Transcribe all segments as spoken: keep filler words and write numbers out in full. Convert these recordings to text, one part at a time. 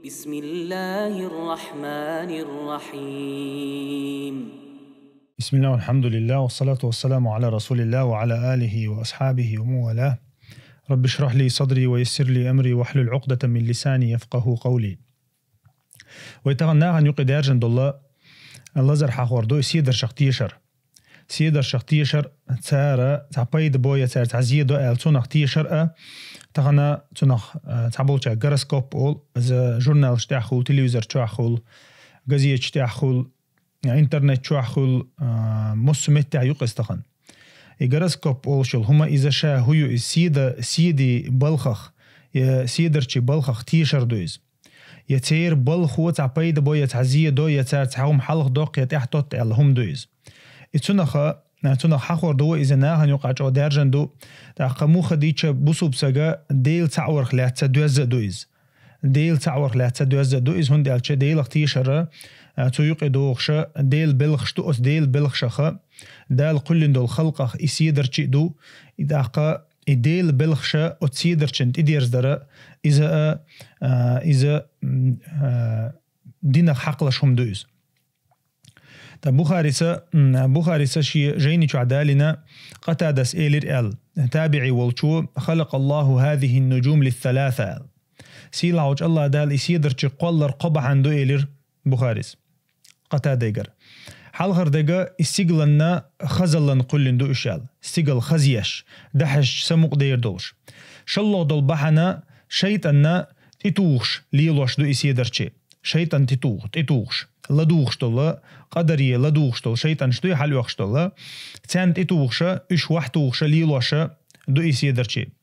بسم الله الرحمن الرحيم. بسم الله والحمد لله والصلاة والسلام على رسول الله وعلى آله وأصحابه ومن والاه. رب اشرح لي صدري ويسر لي أمري واحلل عقدة من لساني يفقه قولي. Вай тахана нахана юкъе даьржина дола лазар хьахор ду, седаршах тешар. Седаршах тешар, цара цхьа пайда бо я цара цхьа зе до аьлла, цунах тешар а, тахана цунах, а, цхьаболча гороскоп ол, из журналаш тӀехь хул, телевизор чохь хул, газеташ тӀехь хул, интернет чохь хул, а, массу меттехь юкъа из тахана. И гороскоп олуш йолу хӀума иза ша хӀу ю, иза седа-, седи балхах, я седарчи балхах тешар ду иза. Я церан балхо цхьа пайда бо, я цхьа зе до, я цара цхьа хӀума хьалха доккху, я тӀехь тотта аьлла хӀума ду иза. И цунаха, цунах хьахор ду вай, иза нахана юкъа чӀогӀа даьржина ду, тӀаккха муха дийча бусуб сага Дела цхьаъ варх лаьцна доьзза а ду иза. Дела цхьаъ варх лаьцна доьзза а ду иза, хӀунда аьлча Делах тешара, а, цу юкъе догӀуша Дела белхаш ду, оцу Дела белхашаха Дала кхуьллина долу халкъах и седарчи а ду, и тӀаккха и Дела белхаша оцу седарчина тӀедерзадара, иза а, а, иза, м, а, динах хьакхалаш хӀума ду иза. Ткъа Бухариса, м, Бухариса шен жайни чохь далийна, Къатадас элира аьлла, табиӀи волчо: «خلق الله هذه النجوم للثلاثة», аьлла. Сийлахьчу АллахӀ Дала и седарчи кхоллар кхо бахьана ду, элира Бухарис Къатадайгара. Хьалхара дега и стигаланна хазаллан кхуьллина ду уьш аьлла. Стигал хазъеш, дахьаьшча самукъа дер долуш. ШолгӀа долу бахьана шайтӀанна тӀетухуш лелош ду и седарчи. ШайтӀан тӀетуху-, тӀетухуш. ЛадугӀуш долу, къадаре ладугӀуш долу шайтӀанаш дуй хьалоьхуш долу. Царна тӀетухуша, уьш вахьтухуша лелоша ду и седарчи.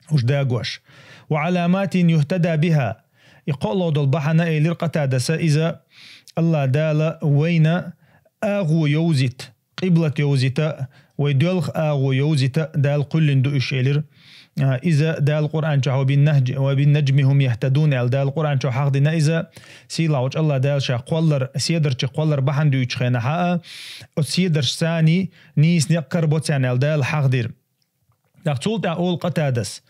Уьш дагош. «وعلامات يهتدى بها». И кхоалгӀа долу бахьана элира Къатадаса иза, АллахӀ Дала вайна агӀо йовзийта, къиблат йовзийта, вай доьлху агӀо йовзийта Дала кхуьллина ду уьш, элира. А, иза Дала Къуръан чохь: «وبالنهج، وبالنجم هم يهتدون», аьлла, Дала Къуръан чохь хьахдина иза, сийлахьчу АллахӀ Дала ша кхоллар, седарчи кхоллар бахьана дуьйцучу хенахьа а, оцу седаршцаний нийса некъ карабо царна аьлла, Дала хьахдира. ТӀаккха цул тӀаьхьа олу Къатадас: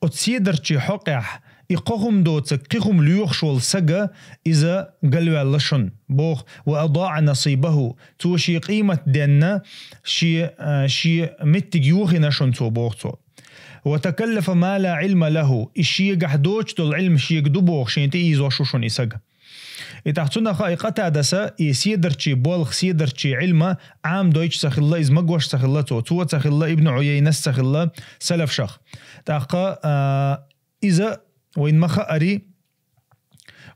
«Оцу седарчи хьокъехь и кхо хӀума доцург кхин хӀума лоьхуш волу сага иза галваьлла шуна», боху, «وأضاع نصيبه», цо шен къемат денна, шен, а, шен меттиг йохийна шуна цо, боху цо. «وتكلف ما لا علم له», и шегахь доцуш долу Ӏилма шега ду боху, шена тӀеийзош ву шуна и сага. И тӀаккха цунах а и Къатадаса, и седарчий болх, седарчий Ӏилма Ӏамадойчу ца хилла, иза магош ца хилла цо, цо ца хилла, Ибн Ӏуяйнас ца хилла салафшах. ТӀаккха, а, иза вайн ма хаари,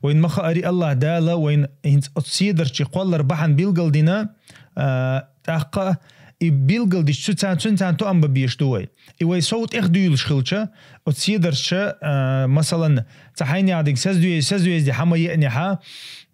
вайн ма хаари, АллахӀ Дала вайн хӀинца оцу седарчий кхоллар бахьана билгалдина, а, тӀаккха и билгалдича цу царна, цуьнан царна тоам бан безаш ду вай. И вай сов тӀехдуьйлуш хилча, оцу седарча, а, масалан, цхьа хьайнехдинг сазве-, сазвезди хьа ма еанехьа,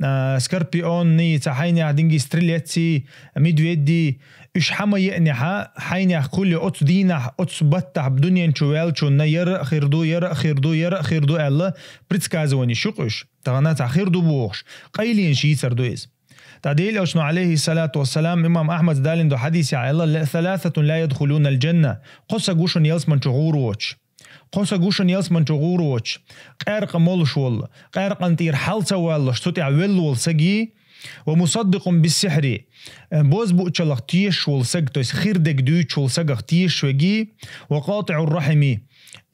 а, скорпионный, цхьа хьайнехдинги стрелеций, медведди, уьш хьа ма еанехьа, хьайнех кхулле оцу дийнахь, оцу баттахь дуьнен чу ваьллачунна яра а хир ду, яра а хир ду, яра а хир ду аьлла, предсказываниеш ю-кх уьш. Тахана цхьа хир ду бохуш, къайленаш йийцар ду иза. ТӀаккха Делан Элчано, алейхиссалату вассалам, имам Ахмада далийна долу хьадис яхь аьлла: «ثلاثة لا يدخلون الجنة». Кхо саг ву шуна ялсман чу гӀур воцуш. Кхо саг ву шуна ялсман чу гӀур воцуш. Къаьркъа молуш волу, къаьркъан тӀера хьал ца валлуш, цу тӀехь велла волу саги, «ومصدق بالسحر», бозбуунчаллах тешаш волу саг, то есть хир дерг дуьйцуш волу сагах тешаш верги, «وقاطع الرحم»,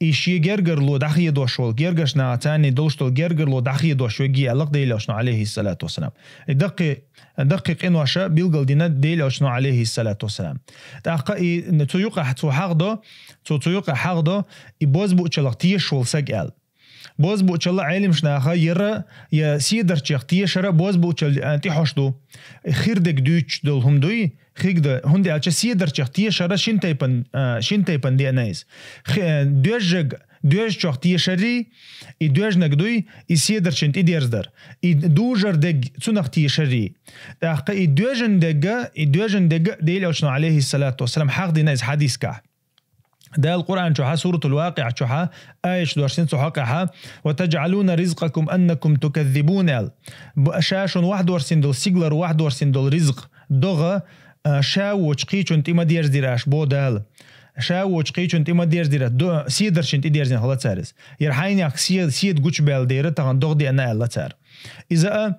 и шен гергарло дӀахедош волу, гергарчу наха царний долуш долу гергарло дӀахедош верги аьлла-кх Делан Элчано, алейхиссалату вассалам. И даккхий, даккхий къиноша билгалдина Делан Элчано, алейхиссалату вассалам. ТӀаккха и цу юкъахь цо хьахдо, цо цу юкъахь хьахдо, и бозбуунчаллах тешаш волу саг аьлла. Бозбуунчалла Ӏелимаш наха яра, я седарчех тешара бозбуунчалла, а, тӀехьош ду. Хир дерг дуьйцуш долу хӀума дуй, хигда, хӀунда аьлча седарчех тешара шин тайпан, а, шин тайпан деана иза. Хи-, а, доьжжаг, доьжначох тешарий, и доьжнаг дуй, и седарчина тӀедерзадар. И дужар дерг цунах тешарий. ТӀаккха и доьжна дерга, и доьжна дерга Делан Элчано, алейхиссалату вассалам, хьахдина иза хьадискахь. Дала Къуръан чохьа, Суратул Вакъиъа чохьа, аяташ доссийна цу хьокъехьа: «وتجعلون رزقكم أنكم تكذبون», аьлла. Б-, ша шуна вахдоссийна долу, сигалара вахдоссийна долу ризкъ, догӀа, а, ша воцу кхечун тӀе ма дерзадира аша, бо Дала. ша воцу кхечун тӀе ма дерзира, до-, седарчин тӀе дерзина хила цара иза. Яр хьайнех се-, седа гучубаьлла дера, тахана догӀа деана аьлла цара. Иза а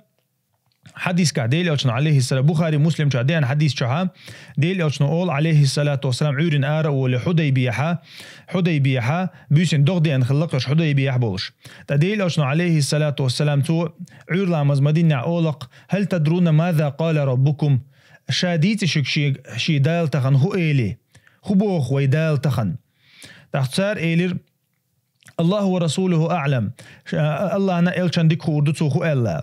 хьадискахь Дела элчано, алейхиссалам, Бухари, Муслим чохь деана хьадис чохьа, Дела элчано олу, алейхиссалату вассалам, Ӏуьйрина ара а волу Хьудайбияхьа, Хьудайбияхьа, буьйсин догӀа деана хилла кхуьш Хьудайбияхь болуш. ТӀа Дела элчано, алейхиссалату вассалам, цо Ӏуьйра ламаз Мадинехь олакх: «Хьал тадруна маза къала раббукум?» Ша дийци шуьга ши, ши Дала тахана хӀу эли? ХӀу боху вай Дала тахана? ТӀаккха цара элира: «Аллаху ва расулуху аълам». Ш-, а, Аллахна элчан дика хуур ду цо хӀу аьлла.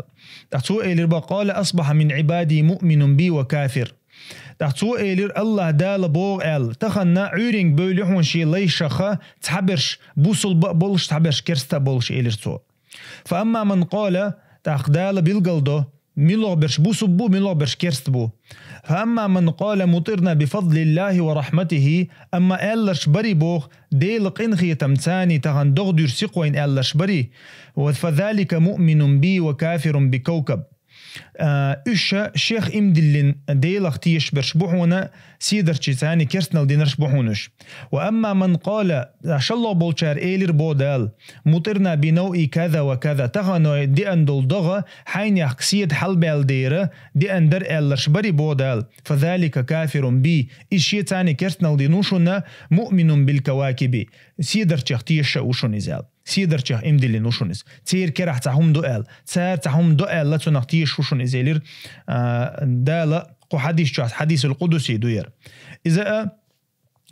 ТӀаккха цо элира боху: «Къала асбаха мин ибади муъминун би ва кафир». ТӀаккха цо элира: «Аллах Дала боху аьлла, тахана Ӏуьйренга бевлла хьуна шен лайшаха цхьаберш бусулба а болуш, цхьаберш керста а болуш», элира цо. «Фа амма ман къала», тӀаккха Дала билгал до, муьлха берш бусулба бу, муьлха берш керста бу. «Фа амма ман къала мутирна би фадлиллахи ва рахматихи», амма аьлларш бари боху, Дела къинхетам цани тахана догӀа дуьрси кхойн аьлларш бари, «ва фа залика муъминун би ва кафирун би кавкаб». А, уьш ша шех имдиллин Делах тешаш берш бу хьуна, седарчий цани керстанал динарш бу хьуна уьш. «Ва амма ман къала», шалло болчара элира бо Дала: «Мутирна би навъи каза ва каза», тахана деана долу догӀа хьайнех седа хьалбаьлла дера, деана дара аьлларш бари бо Дала. «Фа залика кафирун би», иза шен цани керстанал дина ву шуна, «муъминун бил кавакиби», седарчех тешаш а ву шуна иза аьлла. Седарчех имдиллина ву шуна иза. Церан керахь цхьа хӀума ду аьлла. Цара цхьа хӀума ду аьлла, цунах тешаш ву шуна иза элира, а, Дала кху хьадис чохь, хьадисул къудуси ду яра. Иза а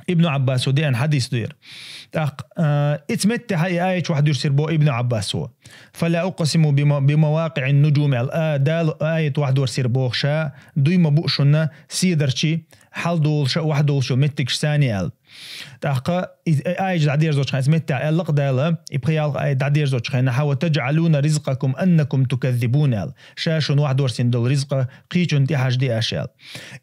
Ибну Ӏаббасо деана хьадис ду яра. ТӀаккха, а, ица меттехьа и аят вахдуьрсир бо Ибну Ӏаббасо. «Фала укъсиму бима-, бимавакъиӀин нуджум», аьлла, а, Дала аят вахдорсир боху ша, дуй ма бу шуна седарчий хьалдолуша, вахдолуша меттигаш цани аьлла. ТӀаккха и, и аят дӀадерзочу хенахь, иза меттехь аьлла-кх Дала, и пхиялгӀа аят дӀадерзочу хенахь: «Ва таджӀалуна ризкъакум аннакум туказзибун», аьлла. Ша шуна вахдорсийна долу ризкъа кхечунна тӀехьажди аша аьлла.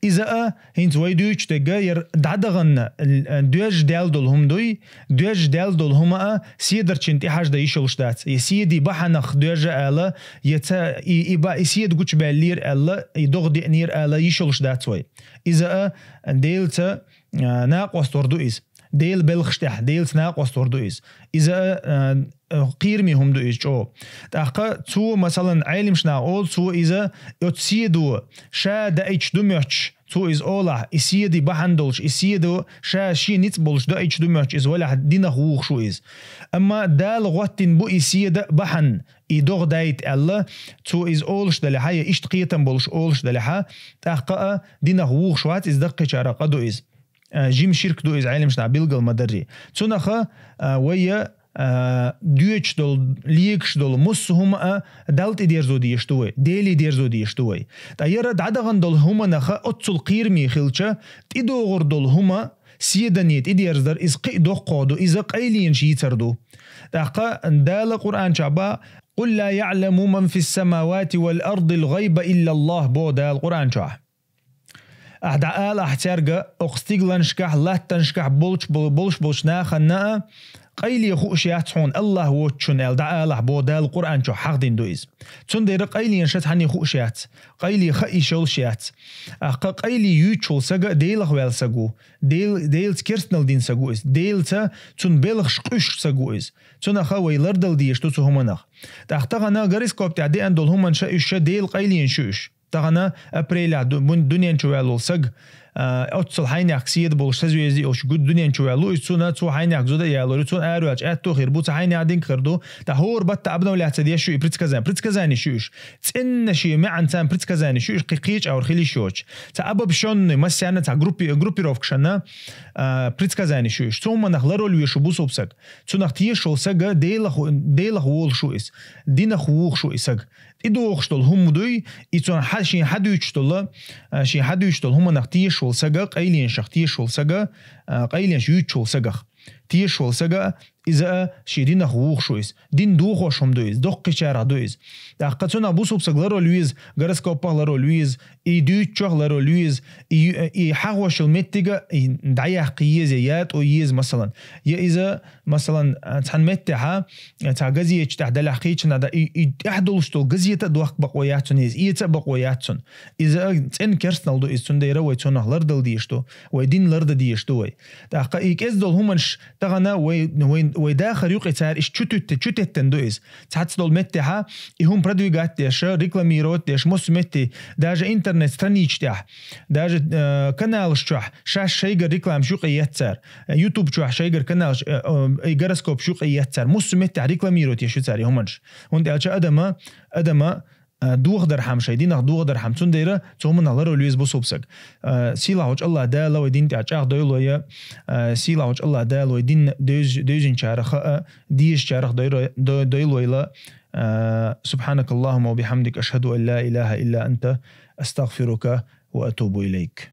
Иза а, хӀинца вай дуьйцуш дерг а, яра дӀадаханна, э, доьжна даьлла долу хӀума дуй, доьжна даьлла долу хӀума а седарчинна тӀехьажда йиш йолуш дац. Я седи бахьанах доьжна ала, я ца, и, и ба-, и седа гучубаьллера аьлла, и догӀа деанера ала йиш йолуш дац вай. Иза а Делаца, а, накъост вар ду иза. Делан белхаш тӀехь, Делаца накъост вар ду иза. Иза, а, а, кхераме хӀума ду иза чӀогӀа. ТӀаккха цо, масалан, Ӏеламаш наха олу, цо иза оцу седо ша даийташ ду моьттуш, цо иза олахь, и седи бахьана долуш, и седо ша шен ницкъ болуш даийташ ду моьттуш, иза валахь динах вухуш ву иза. Амма Дала гӀоттина бу и седа бахьана, и догӀа дайта аьлла, цо иза олуш далехьа, я иштта кхетам болуш олуш далехьа, тӀаккха а динах вухуш вац иза, даккхийчарах къа ду иза. А, жима ширк ду иза, Ӏеламаш наха билгал ма дарри. Цунаха, а, вайя, а, доьчуш долу, легаш долу, муссу хӀума а Далла тӀедерзо дезаш ду вай, Деле дерзо дезаш ду вай. Ткъа яра дӀадахана долу хӀуманаха оццул кхераме хилча, тӀедогӀур долу хӀума седане тӀедерзадар, иза кхин а доккхагӀа ду, иза къайленаш йийцар ду. ТӀаккха Дала Къуръан чохь ба: «Къул ла яъляму ман фис-самавати вал ардил гӀайба иллаллах», бо Дала Къуръан чохь. Ахь дӀаала ахь цаьрга, окху стигланашкахь, латтанашкахь болуш бол-, болуш болчу наханна а къайле хууш яц хьуна, Аллах воцучунна аьлла дӀаалахь бо Дала Къуръан чохь хьахдина ду иза. Цундела къайленаша цхьанне хууш яц, къайле хаа йиш йолуш яц. Ахкха къайле юьйцуш волу сага Делах ваьлла саг ву, Дел-, Делаца керстанал дина саг ву иза, Делаца цунна белхаш къуьйсуш саг ву иза. Цунаха вай лардала дезаш ду цу хӀуманах. ТӀаккха тахана гороскоп тӀехь деана долу хӀуманаш а уьш ша Делан къайленаш ю уьш. Тахана апрелехь ду-, бун-, дуьнен чу ваьлла волу саг, а, оццул хьайнехк седа болуш, созвездие йолуш гу-, дуьнен чу ваьлла ву иза, цуна цо хьайнехк зуда а ялор ю, цуна араваьлча аьтту а хир бу, цу хьайнех динка хир ду, тӀаккха хӀора баттахь обновляться деш ю и предсказание. Предсказанеш ю уьш. ЦӀенна шен маьӀан царна предсказанеш ю уьш, кхин кхечӀагӀор хила йиш йоцуш. Цхьа обобщённый, массарна цхьа группи-, группировкашна, а, предсказанеш ю уьш. Цу хӀуманах ларвала везаш ву бусулба саг. Цунах тешаш волу сага Делах, Делах волуш ву иза. Динах вухуш ву и саг. ТӀедогӀуш долу хӀума дуй, и цунах хьа-, шен хьадуьйцуш долу, а, шен хьадуьйцуш долу хӀуманах тешаш волу сага, къайленашах тешаш волу сага, а, къайленаш юьйцуш волу сагах. Тешаш волу сага, Иза а ший динах вухуш ву иза. Дин дохош хӀума ду иза, доккхачарах ду иза. ТӀаккха цунах бусалба саг ларвала веза, гороскопах ларвала веза, и дуьйцучох ларвала веза, и, и хьагӀошал меттига и дӀаяккха еза, я ятӀо еза, масалан. Я иза, масалан, цхьан меттехьа, цхьа газеташ тӀехь далахь кхийчина да, и, и тӀехь долуш долу газета а дохка бакъо яц цунна иза, эца а бакъо яц цунна. Иза а цӀена керстанал ду иза, цундела вай цунах лардала дезаш ду, вай дин ларда дезаш ду вай. ТӀаккха и кӀеза долу хӀуманаш тахана вай, вай, вай дахар юкъе цара иштта чу тетта-, чу теттан ду иза. Цхьацца долу меттехьа, и хӀума продвигать деш, рекламировать деш, массо метте, даже интернет-страничаш тӀехь, даже, э, каналаш чохь, шаьш шайгара рекламаш юкъе еттар, э, YouTube чохь шайгара каналаш, э, э, и гороскопаш юкъе еттар, массо меттехь рекламировать еш ю цара и хӀуманаш. ХӀунда аьлча адама, адама, э, дохадархьама шайн динах дохадархьама, цундела цу хӀуманах ларвала веза бусалба саг. Э, сийлахьчу Аллах Дала вай дин тӀехь чӀагӀдойла вай, э, сийлахьчу Аллах Дала вай дин девз-, девзинчарах а, дезачарах дойра-, дой-, дойла вайла. Э, سبحانك اللهم وبحمدك، أشهد أن لا إله إلا أنت، أستغفرك وأتوب إليك.